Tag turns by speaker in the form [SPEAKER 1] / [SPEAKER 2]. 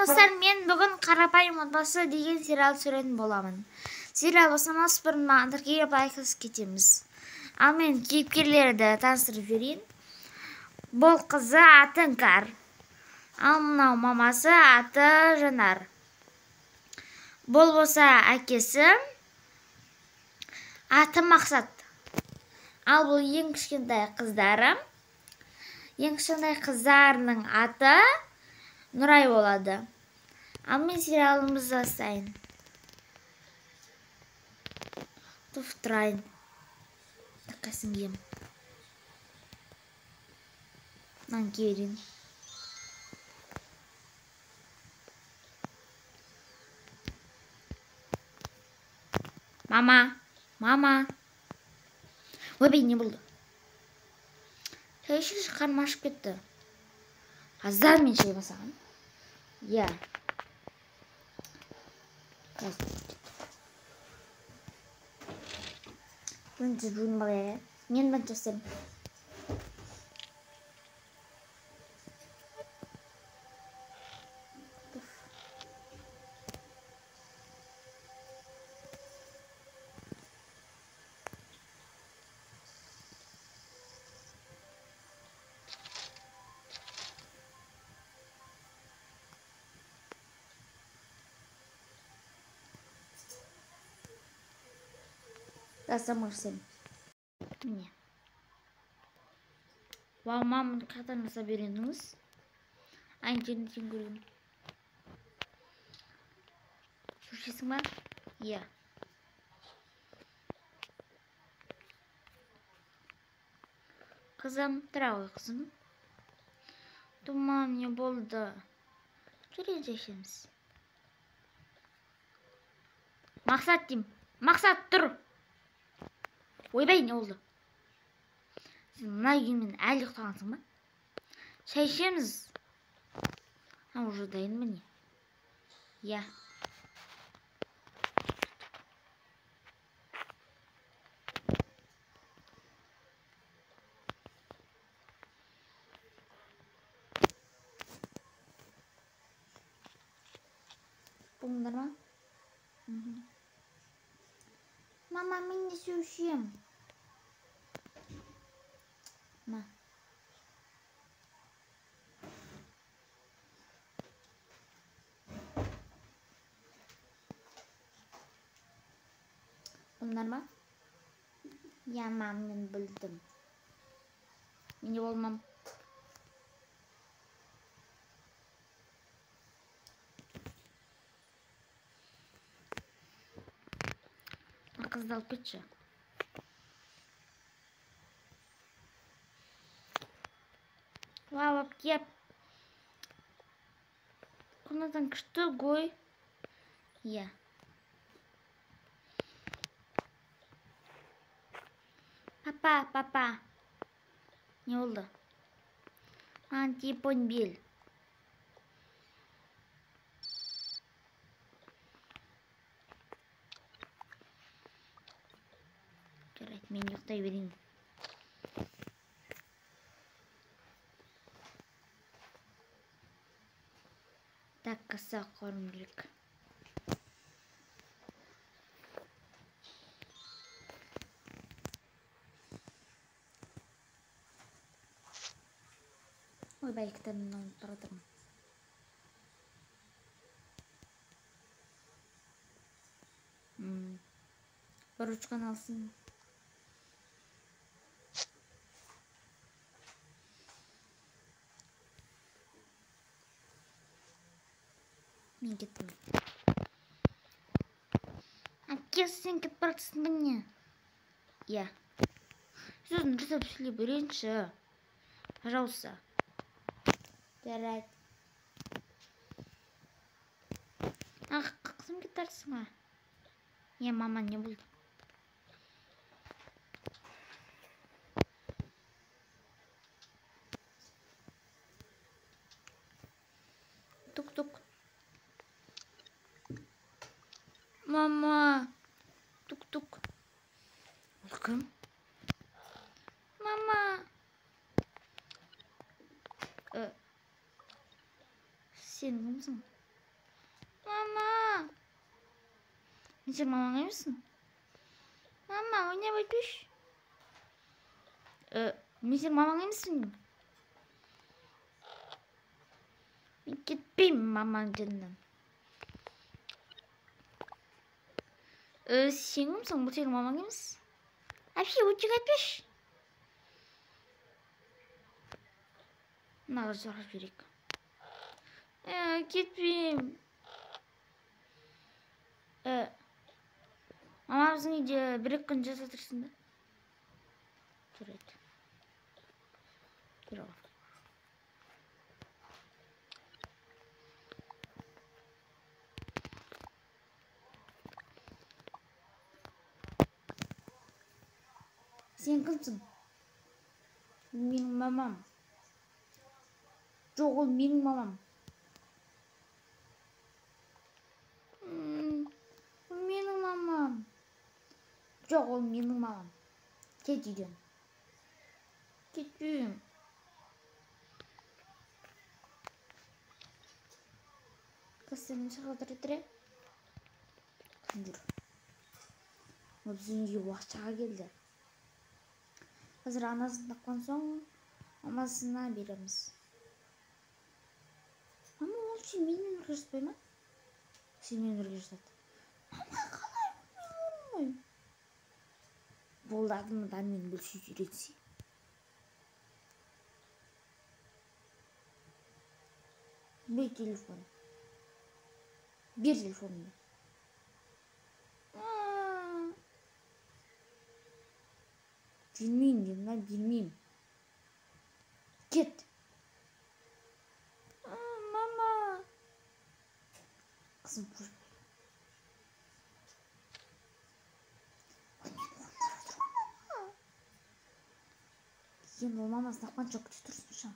[SPEAKER 1] Достар, мен бүгін Қарапайым отбасы деген сериал түсіретін боламын. Сериал бастамас бұрын маған тіркеліп лайк басып кетеміз. Ал мен кейіпкерлерді таныстырып жіберейін. Бұл қызы аты Іңкәр. Ал мынау мамасы аты Жанар. Бұл болса әкесі аты Мақсат. Ал бұл ең кішкентай қыздары. Ең кішкентай қыздарының аты Нұрай болады. Ал мен сериалымызды бастайын. Туф тұрайын. Тақасын кием. Мынаны кие берейін. Мама, мама. Ойбай, не болды? Шай ішкіші қарным ашып кетті. Аздан мен шай басаған. Иә. Бірінші жуынып алайық. Мен бірінші істеймін. Жасамырсың. Міне. Вау, мама, мұны қайдан жасап үйрендіңіз? Интернеттен көрдім. Шешесің ба? Иә. Қызым, тұра ғой, қызым. Думам, не болды? Жүре шешеміз. Мақсат деймін. Мақсат, тұр! Ойбай, не болды? Сен мына күймен әлі ұйықтағансың ба? Шай ішеміз. А, уже дайын міне. Иә. Болдыңдар ма? Мама, мен де су ішемін. Ма. Bunlar ма? Я, мам, мен білдім. Мен де болмам. Қызды алып кетші. Вау, әпке. Комнатаң күшті ғой. Иә. Папа, папа. Не болды? Маған телефон бер. Жарайды, мен ұйықтай берейін. Так, касса қоруым керек. Ойбай, кітабымды ұмытып бара жатырмын. Бір ручканы алсын. Мен кеттім. Әпке, сен кетіп бара жатырсың ба не? Иә. Сөзін дұрыстап сөйлей берейінші. Пожалуйста. Жарайды. Ах, қызым кетіп бара жатырсың ба? Иә, мама, не болды? Тук-тук. Мама. Тук-тук. Ол кім? Мама. Кімсің? Мама! Мен сенің мамаң емеспін. Мама, ойнап өтпеші. Мен сенің мамаң емеспін. Мен кетпеймін маманың жанынан. Сен кімсің? Бұл сенің мамаң емес. Әпше, өтірік айтпашы. Мына қызды сұрап жіберейік. Кетпеймін. Мама біздің үйде бір-екі күн жата тұрсын да. Жарайды. Тұра ғой. Сен кімсің? Менің мамам. Жоқ, ол менің мамам. Ол менің мамам. Жоқ, ол менің мамам. Кет үйден. Кетпеймін. Костюмін шыға тұр. Кім жүр? Ол біздің үйге уақытшаға келді. Қазір анасын тапқан соң мамасына береміз. Мама, ол сен менімен бірге жатпай ма? Сенімен бірге жатады. Мама, қалай мен орын ғой? Болды, адамдармен бөлісіп үйретсе. Бер телефон. Бер телефонымды. Бермеймін дедім, мына бермеймін. Кет. Мама. Қызым, қош. Енді ол мамасын тапқанша күте тұрсыншы.